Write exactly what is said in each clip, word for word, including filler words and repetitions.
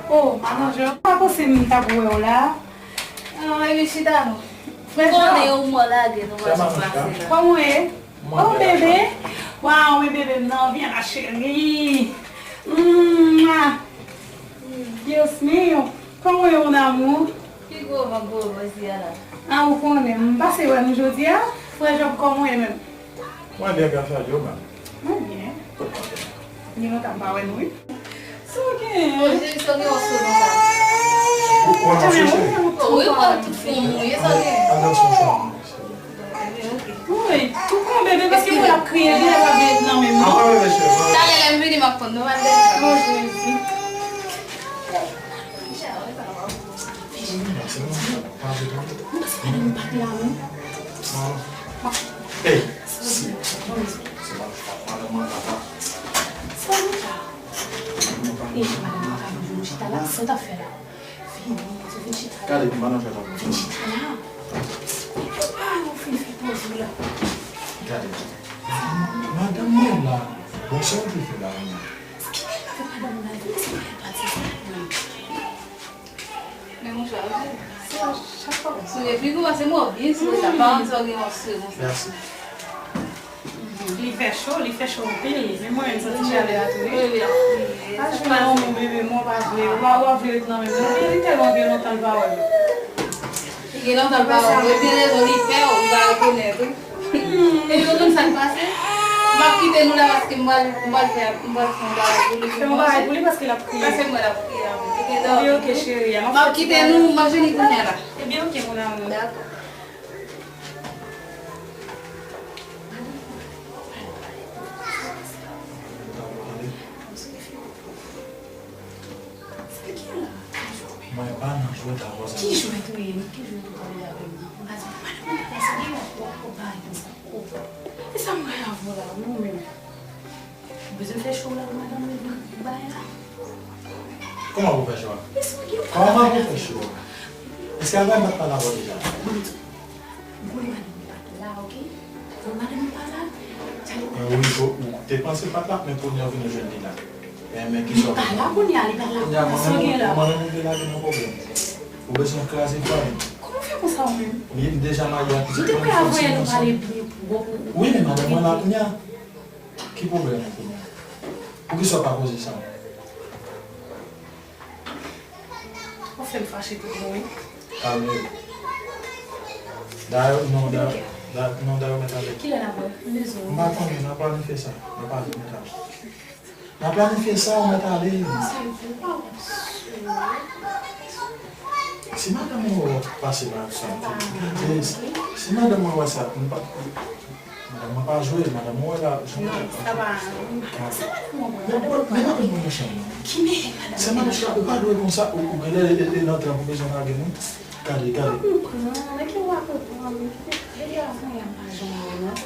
Oh, madanm Jean, pa panse m t ap wè w la. Ah, epi chita non. Frè Jean. Konnen ou mò lage nou pa sou pase la. Kòman w ye? Oh, bebe. Waw, men bebe m nan, vyen la, cheri. Mwa. Dios mío. Kòman w ye, mon amour? Ki gwo van gwo van isi a la? Ah, ou konnen, m pase wè nou jodi a. Frè Job, kòman w ye menm? Mwen byen, gras a Dye, ou menm? Mwen byen. Gen lontan m pa wè nou, wi. Sa w gen? Bon, jeri, sa w gen yon sou nan sa? Ou, ou ap chèche? Wi, ou ap tout fon mouye, sa w gen? Al nan sou sa. Wi, ou pran bebe paske mwen ap kriye, bebe pa vle nan men m, non. Apa bebe cheri? Talè lè m vini, m ap pran, non, m al deja. Oh, Jezi. Mwen panse madanm ou pa t la, non. Ey, si. Se pa madanm mwen, papa. Sa nou la? Ey, madanm mwen pa vin chita la, sa w t ap fè la? Vini, vin chita la. Gade, madanm fè la. Vin chita la. Epi pa ou fin fè poz ou la. Gade. Madanm mwen la. Bon, sa w te fè la, menm? Ki nèg avèk madanm ou la? Vin se pa pati sa, non. Men monchè, se chak fwa w souri figi w, se mwen byen souri la. Pa konn sa w gen w ap souri konsa. Mèsi. Li fè cho, li fè cho anpil. Men mwen menm santi chalè a tou, wi. Wi, wi, ap kriye. A jwenn yon moun bebe, mwen pa vle, ou pa, ou pa vle ret nan men m non. Li tèlman gen lontan l pa wè m. Li gen lontan l pa wè w. Li gen rezon, li pè w, li pa rekonèt ou. Epi ou konn sa k pase? M ap kite nou la paske m pral, m pral fè, m pral fè yon bagay pou li. Fè yon bagay pou li paske l ap kriye. Paske m wè l ap kriye anpil. Li gen dòmi. Ebyen, oke, cheri. M ap kite nou, m ap vini kounye a la. Ebyen, oke, mon amour. Dakò. Mwen pa nan jwèt avè w sa. Ki jwèt ou ye menm? Ki jwèt ou pale avè m nan? Ou pa di madanm ou pa pase gen yon twòp kòb bagay konsa. Oh. E sa m pral avè w la, ou menm? Ou bezwen fè cho la pou madanm ou vin bay la? Kòman pou fè cho a? Kòman pou fè cho a? Èske avè m pa t pale avè w deja? Ban m di w. Bon, madanm ou pa t la, oke? Bon, madanm ou pa la. Wi, ou te panse pa t la, men kounye a w vin jwenn li la. Men, men ki sa w fè? Li pa la kounye a, li pa la kounye a, mwen menm, mwen menm ou vle lage nan pwoblèm. Ou bezwen kraze fanmi. Kòman w fè konsa ou menm? Li deja marye ak plizyè fanmi. Ou te prè a voye nou pale byen pou ou. Wi, men madanm mwen la kounye a. Ki pwoblèm ou kounye a? Poukisa w pa poze sa? Ou fè m fache tout bon, wi. Kalme w. Dayè, non, dayè, dayè, non, dayè, w mèt ale. Kilè n ap wè? M bezwen w. M pa konnen, n a planifye sa. N a planifye sa. N a planifye sa, w mèt ale. Si madanm mwen wè w ap pase pa ak sa, si madanm mwen wè sa, m pa, madanm mwen pa jwe, madanm mwen wè la, jan. Non, sa pa, sa madanm mwen wè. Men, men madanm mwen mechan, non. Ki mechan madanm mwen? Se madanm mwen, ou pa dwe konsa, ou, ou genlè e, e, e nan tranp ou bezwen lage nou. Gade, gade. Ou konprann, men ki ou pa konprann, men ki te, depi avan yè m pa janm wè w, non.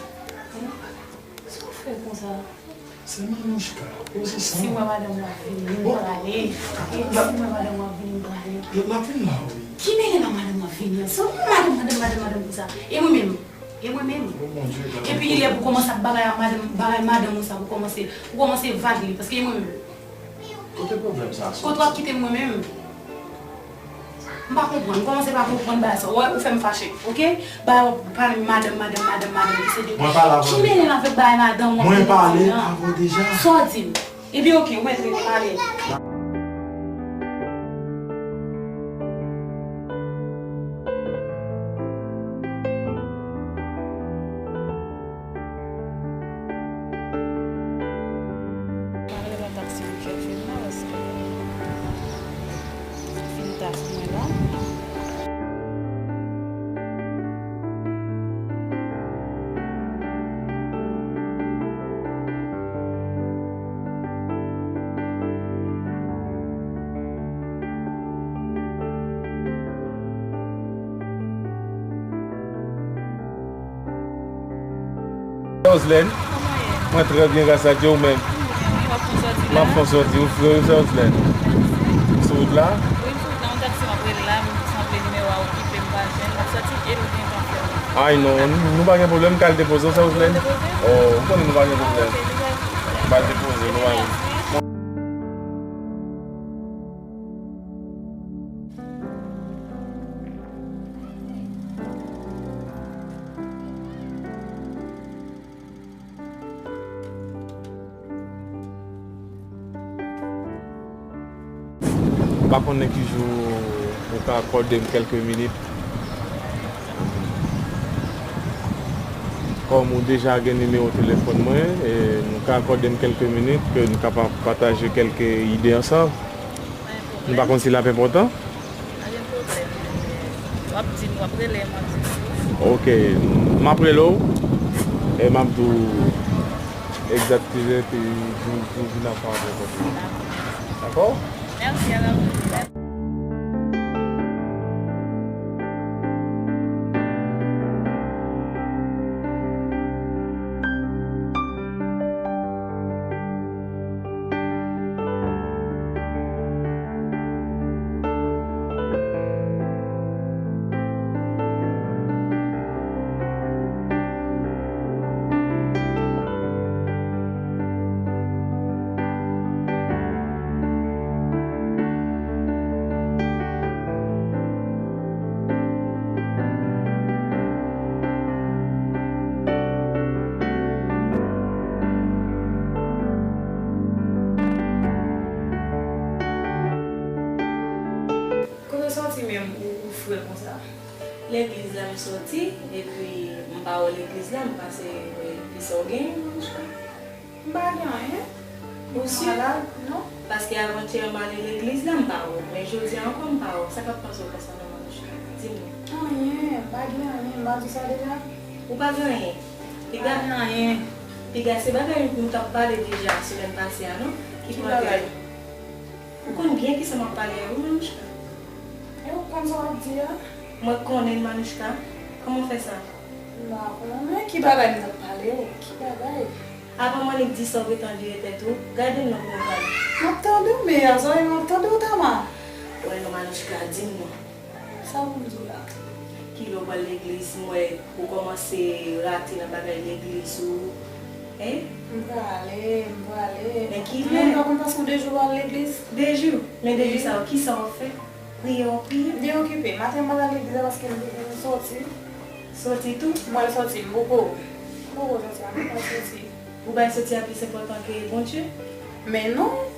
Sa w fè konsa? Se Manouchka, poze sa. Si m wè madanm ou ap vini, m prale. E si m wè madanm ou ap vini, m prale. L ap vin la, wi. Ki mele nan madanm ou ap vini an? Se ou madanm, madanm, madanm, madanm konsa. E mwen menm? E mwen menm? O Bondye, gade. Epi lè pou kòmanse ap bagay a madanm, bagay madanm ou sa, pou kòmanse, pou kòmanse vag li, paske e mwen menm? Kote pwoblèm sa a soti? Kote w ap kite m mwen menm? M pa konprann. M kòmanse pa konprann bagay sa. Ou wè, ou fè m fache, oke? Bagay w ap pale madanm, madanm, madanm, madanm, ki se de. Mwen pale avè w deja. Ki mele m avèk bagay madanm w ap vini di lan? Mwen pale avè w deja. Sa w di m? Ebyen, oke, ou mèt rete pale. Mwen rele yon taksi pou chèche m la, paske fil ta sou mwen la. Roselène. Kòman w ye? Mwen trè byen, gras a Dye, ou menm? M ap fè yon sòti la. M ap fè yon sòti. Ou frè, ou sè Roselène? Sou wout la? Wi, m sou wout la. Yon taksi m ap rele la, m sanble nimewo a okipe, m pa jwenn. M ap sòti e m gentan fèmen. Ay non, nou, nou pa gen pwoblèm, m ka al depoze w, sè Roselène? Depoze? Oh, ou konnen nou pa gen pwoblèm. Ah, ok, nou pral fè. M al depoze, nou pa gen. Mèsi. Pa konnen ki jou ou ka akòde m kèlke minit. Kòm ou deja gen nimewo telefòn mwen, e nou ka akòde m kèlke minit ke nou kapab pataje kèlke ide ansanm. Nou pa konn si l ap enpòtan. Pa gen pwoblèm. W ap di m, w ap rele m, w ap di m. Ok, m ap rele w e m ap di w egzakte ki jou, jou, jou n ap fè apre kontre. Dakò? Mèsi, a la pwochèn. Kote w sòti menm ou, ou fre konsa? Legliz la m sòti, epi m pa wè legliz la, m pase wè kisa w gen, Manouchka. M pa gen anyen. Ou si? M pa malad, non. Paske avantyè m ale legliz la, m pa wè w. Men jodi a ankò, m pa wè w. Sa k ap pase w konsa non, Manouchka? Di m non. Anyen, m pa gen anyen, m pa di w sa deja? Ou pa gen anyen? Piga, m pa gen anyen. Piga se bagay nou t ap pale deja semèn pase a, non? Ki pran tèt ou. Ou konn byen kisa m ap pale a, wi, Manouchka. E ou konn sa w ap di a? Mwen konnen, Manouchka. Kòman w fè sa? M pa konnen ki bagay m t ap pale w. Ki bagay? Avan m annik di sa w ret anvire tèt ou, gade m nan pou mwen pale. M ap tande w, Meya, sa vle di m ap tande w, Tama. Wè non, Manouchka, di m non. Sa pou m di w la? Kilè w pral legliz? M wè ou kòmanse rate nan bagay legliz ou. Hein? M prale, m prale. Men kilè? Mwen pa konn paske w de jou w pa al legliz. De jou? Men de jou sa yo, kisa w ap fè? Priye w ap priye? M byen okipe. Maten m pa t al legliz la paske m, m sòti. Sòti tou? M pral sòti, m poko, m poko sòti a, m pral sòti. Ou bay sòti a plis enpòtan ke Bondye? Men non.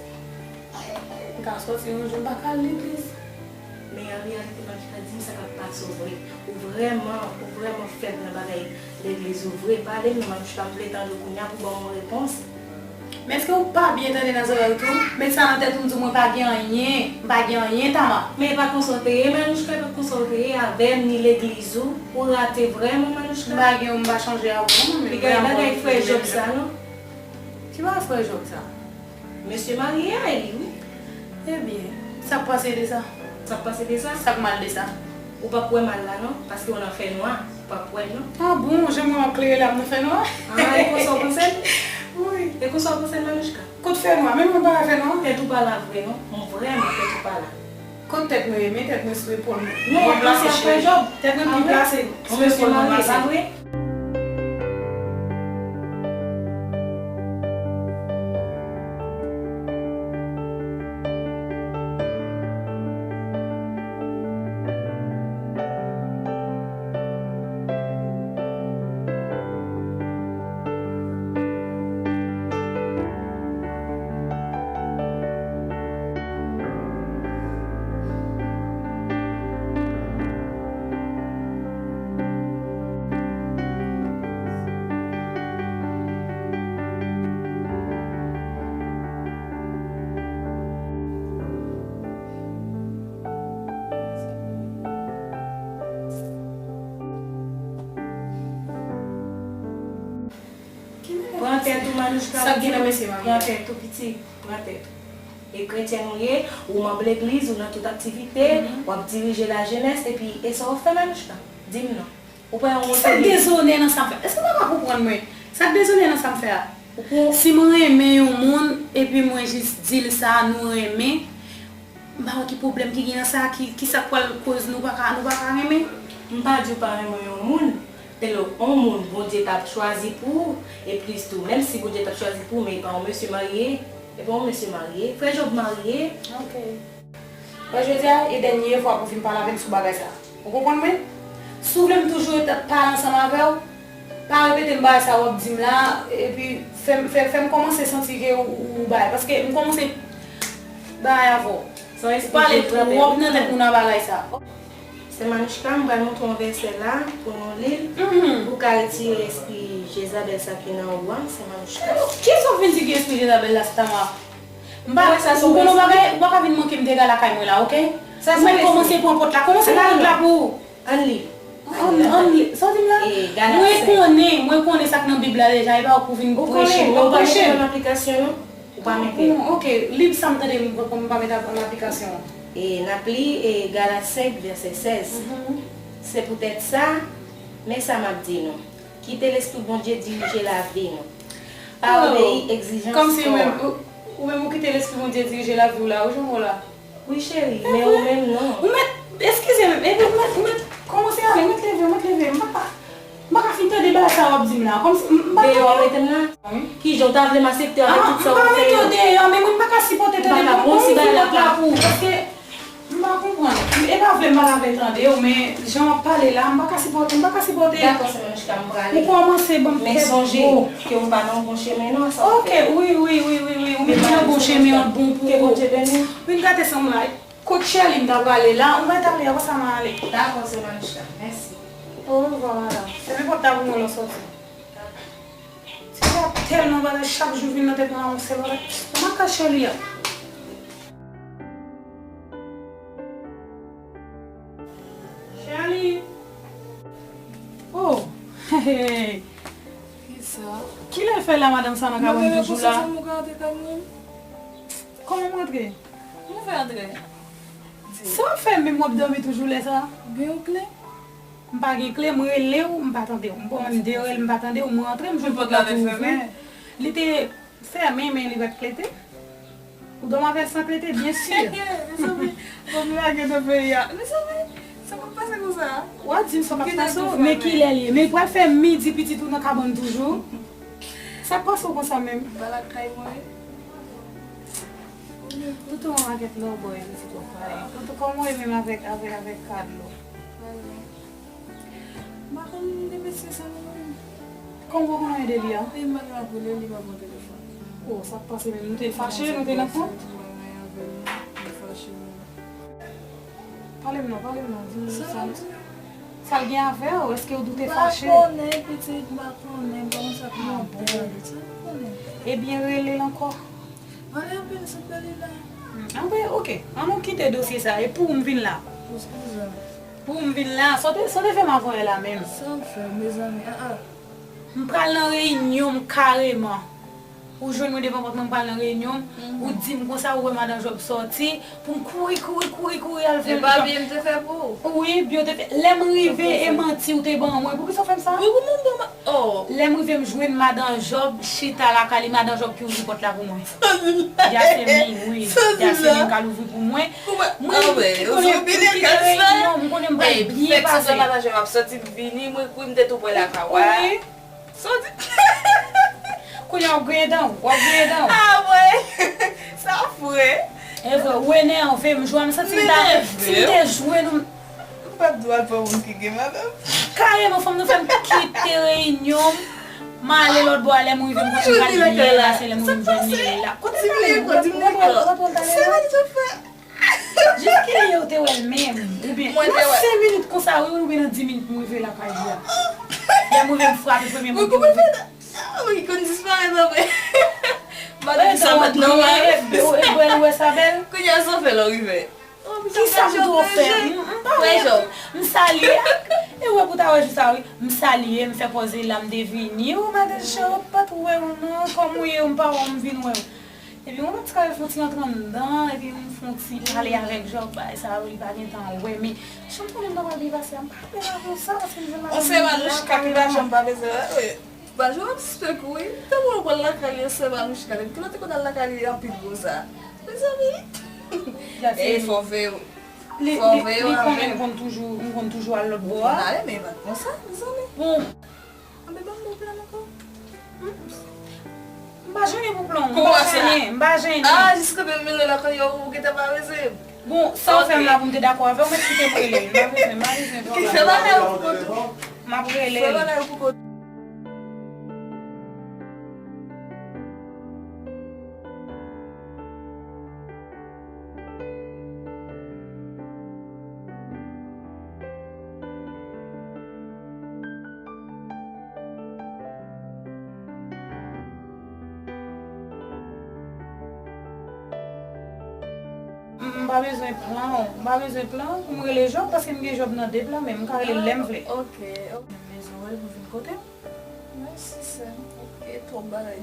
M ka sòti yon jou, m pa ka al legliz. Men an reyalite, Manouchka, di m sa k ap pase w vre. Ou vrèman, ou vrèman fèb nan bagay legliz ou vre. Pale m non, Manouchka, m vle tande w kounye a pou ban m yon repons. Men èske ou pa byen tande nan zòrèy ou tou? Met sa nan tèt ou, m di w mwen pa gen anyen. M pa gen anyen, Tama. Men e pa konsa w te ye, Manouchka, e pa konsa w te ye avè m, ni legliz ou. Ou rate vrèman, Manouchka. M pa gen, m pa chanje avè w non, men. Piga bagay frè Jòb sa non. Ki bagay frè Jòb sa? Mesye marye a, e li wi. Ebyen, sa k pase de sa? Sa k pase de sa? Sa k mal de sa? Ou p ap wè mal la non, paske w nan fènwa, ou p ap wè l non. Ah bon, jan mwen ap klere la, m nan fènwa? Ah, e konsa w panse l? Wi. E konsa w panse l, Manouchka? Kot fènwa? Menm mwen pa wè fènwa. Tèt ou pa la vre non, m vrèman tèt ou pa la. Kot tèt mwen ye? Men tèt mwen sou epòl mwen. Non, w ap panse a frè Jòb. Tèt mwen pi plase sou epòl mwen pase. Pran tèt ou, Manouchka. Sa k gen nan mesye marye a? Pran tèt ou, pitit. Pran tèt ou. E kretyèn ou ye, ou manm legliz, ou nan tout aktivite, w ap dirije lajenès, epi e sa w ap fè, Manouchka? Di m non. Ou pran yon... Sa k dezonè nan sa m fè? Èske w pa ka konprann mwen? Sa k dezonè nan sa m fè a? Si m renmen yon moun, epi mwen jis di l sa, nou renmen, m pa wè ki pwoblèm ki gen nan sa, ki, ki sa k pral koz nou pa ka, nou pa ka renmen. M pa di w pa renmen yon moun, Hello, on moun Bondye t ap chwazi pou ou, e plis tou, menm si Bondye t ap chwazi pou ou, men e pa yon mesye marye, e pa yon mesye marye, frè Jòb marye. Ok. Bon, jodi a, e dènye fwa pou w vin pale avè m sou bagay sa. Ou konprann mwen? Si w vle m toujou ret ap pale ansanm avè w, pa repete m bagay sa w ap di m la, epi fè m, fè, fè m kòmanse santi ke ou, ou, ou bagay, paske m kòmanse bagay avè w. Ou pale twòp nan tèt moun nan bagay sa. Sè Manouchka, m pral montre w yon vèsè la pou nou li l, pou w ka retire espri Jezabèl sa ki nan ou a, Sè Manouchka. Kisa w vin di ki espri Jezabèl la, Sè Tama? M pa, ou konnen yon bagay, ou pa ka vin manke m dega lakay mwen la, oke? Ou mèt kòmanse pran pòt la, kòmanse pran pòt la pou ou. Ann li. Ann, ann li. Sa w di m la? Mwen konnen, mwen konnen sa k nan Bib la deja, e pa w pou vin preche m, w ap preche m. Ou pa mete. Bon, oke, li sa m tande m, m pa mete an aplikasyon. E n ap li, e, Galat senk, vèsè sèz. Se poutèt sa, men sa m ap di nou, kite Lespri Bondye dirije lavi nou. Pa obeyi egzijans kò a. Kòmsi ou menm, ou, ou menm ou kite Lespri Bondye dirije lavi w la, ou jan w la. Wi, cheri, men ou menm non. Ou mèt, eskize m, epi ou mèt, ou mèt kòmanse ale, mèt leve, mèt leve. M pa ka, m pa ka fin tande bagay sa w ap di m la. Kòmsi, m, m pa ka. Deyò w mete m la? Wi. Kijan w ta vle m aksepte avèk tout sa w fè yo? M pa mete w deyò, men mwen m pa ka sipòte tande m pa ka bon si bagay la pa pou ou, paske m pa konprann. E pa vle m pa ta vle tande w, men jan w ap pale la, m pa ka sipòte, m pa ka sipòte. Dakò, sè Manouchka, m prale. Ou kòmanse ban m tèt gwo. Men sonje ke w pa nan yon bon chemen non, sa w fè. Oke, wi, wi, wi, wi, wi, ou mete nan bon chemen an bon pou ou. Ke Bondye beni w. Vin gate san m la. Kot Sherline ta prale la, ou mèt ale, apre sa m a ale. Dakò, sè Manouchka. Mèsi. Orevwa, madanm. Fèmen pòt la pou mwen lè w sòti. Ti fi a tèlman bagay, chak jou vin nan tèt mwen yon sèl bagay. Nan kay Sherline an. Sherline. Oh. Kisa? Kilè l fè la, madanm sa nan kabann toujou la? Mwen menm, e konsa sèlman ou ka antre kay mwen? Kòman m rantre? Mwen fè antre. Sa w fè menm w ap dòmi toujou lè sa? Gen yon kle? M pa gen kle, m rele w, m pa tande w. M pran menm de rèl, m pa tande w, m rantre, m jwenn pòt la tou ouvri. Li te fèmen, men li pa t klete. Ou dòmi avè l san klete, byen si. Mezanmi, fò m lage nan peyi a. Mezanmi, sa p ap pase konsa. W ap di m sa p ap pase w, men kilè l ye? Men pral fè midi pitit ou nan kabann toujou. Sa k pase w konsa menm? M pa lakay mwen. Toutou yon pakèt lòbòy pitit w ap pale. Toutou kòman w ye menm avèk, avèk, avèk Carlo? M pa konn de mesye sa non. Kòman w pa konn anyen de li a? E m pa gen ap rele li, pa pran telefòn. Oh, sa k pase menm? Nou te fache, nou te nan kont? Pale m non, pale m non, di m sa. Sa l gen avè w? Èske w doute fache? M pa konnen, pitit, m pa konnen, m pa konn sa k nan tèt. Sa m konnen. Ebyen, rele l ankò. Ann, ann, ann, ann, oke. Ann nou kite dosye sa. E pou m vin la. Pou m vin la. Sa w te, sa w te fè m avanyè la menm? Sa m fè, mezanmi? Ah, ah. M pral nan reyinyon m kareman. Ou jwenn mwen devan pòt mwen, m pral nan reyinyon m. Ou di m konsa, ou wè madan Jòb sòti. Pou m kouri, kouri, kouri, kouri al jwenn Jòb. E pa byen m te fè pou ou? Wi, byen w te fè. Lè m rive, e manti ou te ban mwen. Poukisa w fè m sa? Wi, pou m ban Oh. Lè m rive m jwenn madan Jòb chita lakay li, madan Jòb ki ouvri pòt la pou mwen. Jasmine, wi. Jasmine k al ouvri pou mwen. Mwen, m konnen m kite reyinyon, m konnen m pral byen pase. Madan Jòb ap sòti, m vini, mwen, wi, m te tou pre lakay ou a. Wi. Sòti. Kounye a w ap griyen dan w, w ap griyen dan w. Ah, wi. Sa fre. E vre, ou enève m, jwa m santi m ta, si m te jwenn ou. M pa t dwe al pran moun ki gen madanm. Kareman, fanm nan fè m kite reyinyon m. M ale lòt bò a, lè m rive, m konnen m pral byen pase, lè m rive, m jwenn li la. Kote m ale? Ou wè, ou wè, ou wè, ou wè, ou wè. Jis kilè ou te wè l menm? Oubyen nan senk minit konsa, wi, oubyen nan dis minit m rive lakay li a. Lè m rive, m frape premye moun ki ouvri. Wi, konn disparèt apre. Madan ki sa pat nan wè. Ou wè sa bèl? Kounye a sa w fè lè w rive? Kisa m dwe fè? M, m pa wè. M salye. E wè pou ta wè jou sa wi. M salye, m fè pòz la, m te vini. Ou madan Jòb pa t wè ou non. Kòm ou ye, m pa wè w, m vin wè w. Epi mwen menm ti kare fon ti antre anndan, epi m fon ti pale avèk Jòb, bagay sa yo, li pa gentan wè, men jan m konnen m ta pral byen pase a, m pa pè avè w sa, paske m jwenn madanm. On se Manouchka ki pa janm pa bezwen wè, wi. Pa janm ap sispèk ou, wi. Tankou w pral lakay li, on se Manouchka, depi kilè w te konn al lakay li anpil konsa? Mezanmi. E fò veye w. Li, li, li konnen m konn toujou, m konn toujou al lòt bò a. Ou konn ale, men e pa t konsa, mezanmi. Bon. Anben, ban m bon plan ankò. M pa jennen pou plan w, m pa jennen, m pa jennen. Ah, jiskansè m vin lakay ou, ou gentan pa bezwen m. Bon, sa w fè m la pou m te dakò avè w, men kite m rele l, m pa bezwen, m pa bezwen. Ki fè bagay ou pou kont ou. M ap rele l. Fè bagay ou pou kont ou. Pa bezwen plan, ou pa bezwen plan pou m rele Jòb, paske m gen Jòb nan de plan, men m ka rele l lè m vle. Ok, ok. Mezon wè l pou vin kote m. Mèsi, sè m. Ok, twòp bagay.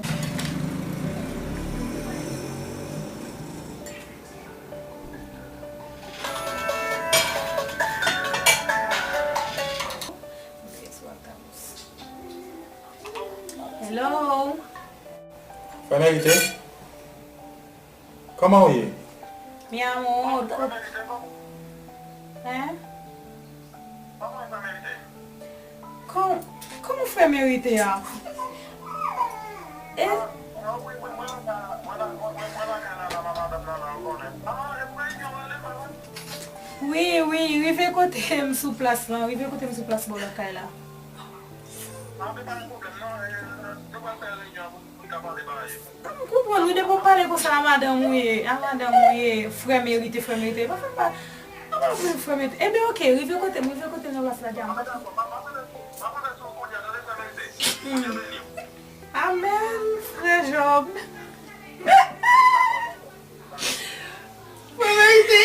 Hello. Fè merite. Kòman w ye? Mi amor, ko-, hein? Kòm, kòman frè merite a? E? Wi, wi, rive kote m sou plas lan, rive kote m sou plas bò lakay la. M konprann wi, depi w pale konsa a madanm ou ye, a madanm ou ye, frè merite, frè merite. Pa fè m pa, pa fè m frè merite. Ebyen, ok, rive kote m, rive kote m nan plas la, djam. Amèn, frè Jòb. Frè merite.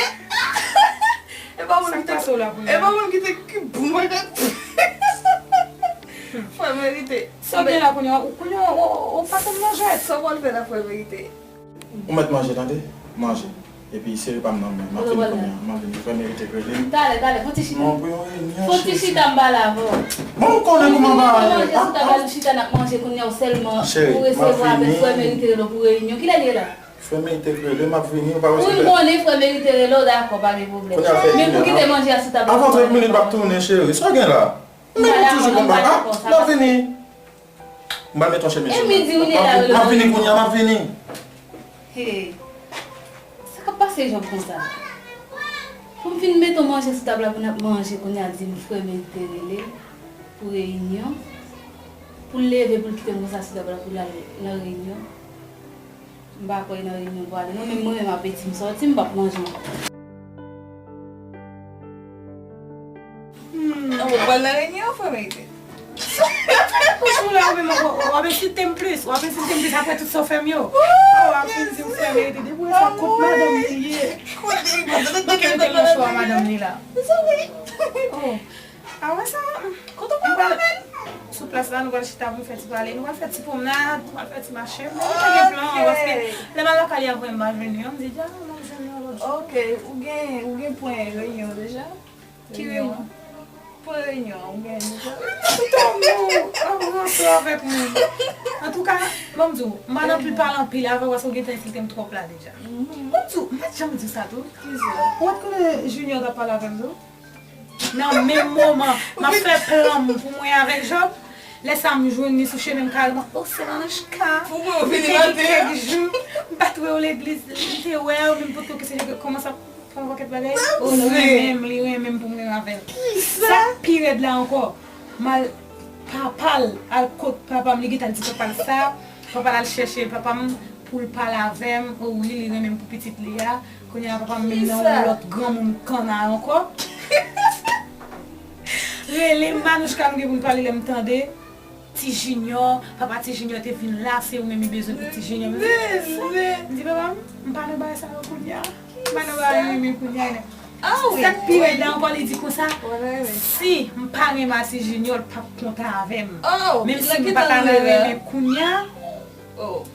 E pa moun ki te, e pa moun ki te ki bon bagay. Frè merite. Sa w gen la kounye a, ou kounye a, ou, ou pa konn manje. Sa w pral fè la, frè merite? Ou mèt manje, tande? Manje. Epi sere pa m nan men. M ap vini kounye a. M ap vini. Frè merite k rele m. Talè, talè, fon ti chita. Non, pou yon reyinyon, cheri. Fon ti chita, m pale avè w. Bon, ou konnen kòman bagay yo ye. Manje sou tab la, nou chita, n ap manje kounye a, ou sèlman, ou resevwa apèl frè merite rele w pou reyinyon. Kilè l ye la? Frè merite k rele m, m ap vini, ou pa wè se lè. Wi, m konnen frè merite rele w, dakò, pa gen pwoblèm. Men pou kite manje a sou tab la. Avan trant minit, m ap tounen, cheri. Sa w gen la? Men ou toujou konn bagay. M ap vini. M pral met yon chemiz sou mwen. M ap vini kounye a, m ap vini. Hey. Sa k ap pase Jòb konsa? Pou m fin mete yon manje sou tab la pou n ap manje kounye a, di m frè m te rele pou reyinyon. Pou l leve, pou l kite m konsa sou tab la pou l al nan reyinyon. M pa kwè nan reyinyon pou ale. Mwen menm, mwen menm apeti m sòti, m p ap manje ankò. Hmm. Ou pral nan reyinyon, frè merite? Ou sou la, ou menm, w ap ensite m plis. W ap ensite m plis apre tout sa w fè m yo. Oh, w ap vin di m frè merite. Depi w sa kot madanm li ye. Kote madanm li ye? Kote madanm li ye? Oh. A wè sa? Kote w pral avè l? Sou plas la, nou pral chita pou nou fè ti pale. Nou pral fè ti pwomnad, nou pral fè ti mache. Mwen pa gen plan, paske lè m al lakay li a, m pa jwenn li. M di, dja, m ap jwenn li yon lòt jou. Ok, ou gen, ou gen pwen reyinyon deja? Ki reyinyon? Pwen reyinyon, ou gen deja? Tonton, non, ap ranse avèk moun. Antouka, ban m di w, m pa nan anpil pale anpil avè w, paske w gentan ensilte m twòp la deja. Ban m di w, m pa t janm di w sa tou. Kisa? Ou pa t konnen Junior t ap pale avè m tou? Nan menm moman, m ap fè plan m pou mwen avèk Jòb. Lè sa a, m jwenn li sou chemen m kareman. O, se Manouchka ki te gen kèk jou m pa t wè w legliz. Li te wè w, men m potko kise li kòmanse ap fè yon pakèt bagay. O, li renmen m, li renmen m pou m renmen avè l. Sa k pi rèd la ankò, m al, papa l al kot papa m, li gentan di papa l sa. Papa l al chèche papa m pou l pale avè m. O wi, li renmen m pou pitit li a. Kounye a papa m menm nan yon lòt granmoun kanna ankò. Rele m, Manouchka, m gen pou m pale lè m tande. Ti Junior, papa Ti Junior te vin la, se ou menm li bezwen pou Ti Junior. M di, papa m, m pa nan bagay sa yo kounye a. M pa nan bagay renmen kounye a. Sa k pi rèd la ankò, li di konsa, si m pa renmen a Ti Junior, l p ap kontan avè m. Menm si m pa ta nan renmen kounye a,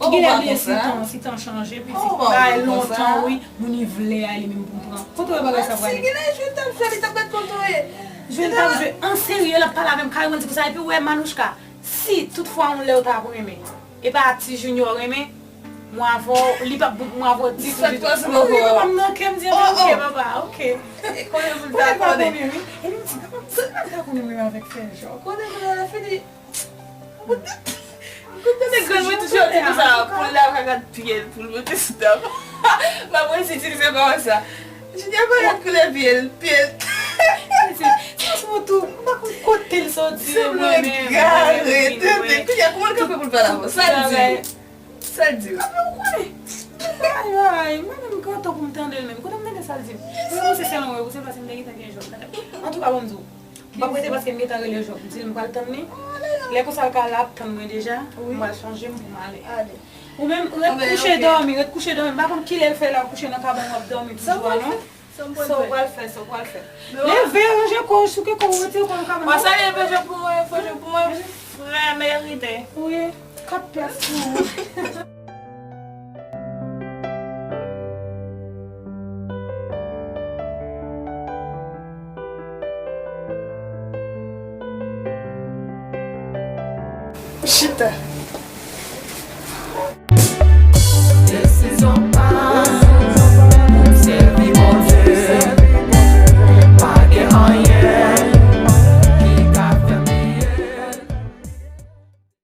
genlè bliye si tan, si tan chanje, pitit. Bagay lontan, wi, moun li vle a, li menm pou m pran. Kote w wè bagay sa prale? Jwenn t ap jwe an serye, l ap pale avè m kareman, l di konsa, epi w wè Manouchka, si toutfwa yon lè w ta ap renmen, e pa Ti Junior renmen, mwen avè w, li p ap bon pou mwen avè w ditou, ditou. Mwen nan kè m di, ok, papa, ok. Konnen pou l ta konnen. Epi m di, papa, si m ta konnen menm avèk fè jòb. Konnen pou l fini. Kote grann mwen toujou di konsa, pou l la pa gad pye l, pou l monte sou tab. M ap resi itilize pawòl sa. Junior pa gad koulè pye l, pye l. Se, se paske mwen tou, m pa konn kote l soti, mwen menm, mwen menm, mwen menm. Kounye a, kòman l kanpe pou l pale avè w? Sa l di w? Sa l di w? Apre ou konnen. Ay, ay, mwen menm, gen tan pou m tande l menm. Kote m tande sa l di m? Mwen, mwen se sèl mwen wè, se paske m te gentan gen jòb nan tèt. Antouka, ban m di w, m p ap rete paske m gentan rele Jòb. M di l m pral tann li. Lè konsa l ka la ap tann mwen deja, m pral chanje m pou m ale. Ale. Ou menm, ret kouche dòmi, ret kouche dòmi. M pa konn kilè l fè la, kouche nan kabann w ap dòmi toujou a non. Sa w pral fè, sa w pral fè. Leve, ranje kò w, souke kò w, retire kò w nan kabann. Pase leve je pou mwen, fò je pou mwen, frè merite. Wi, kat pyès pou ou. Chita. Desizyon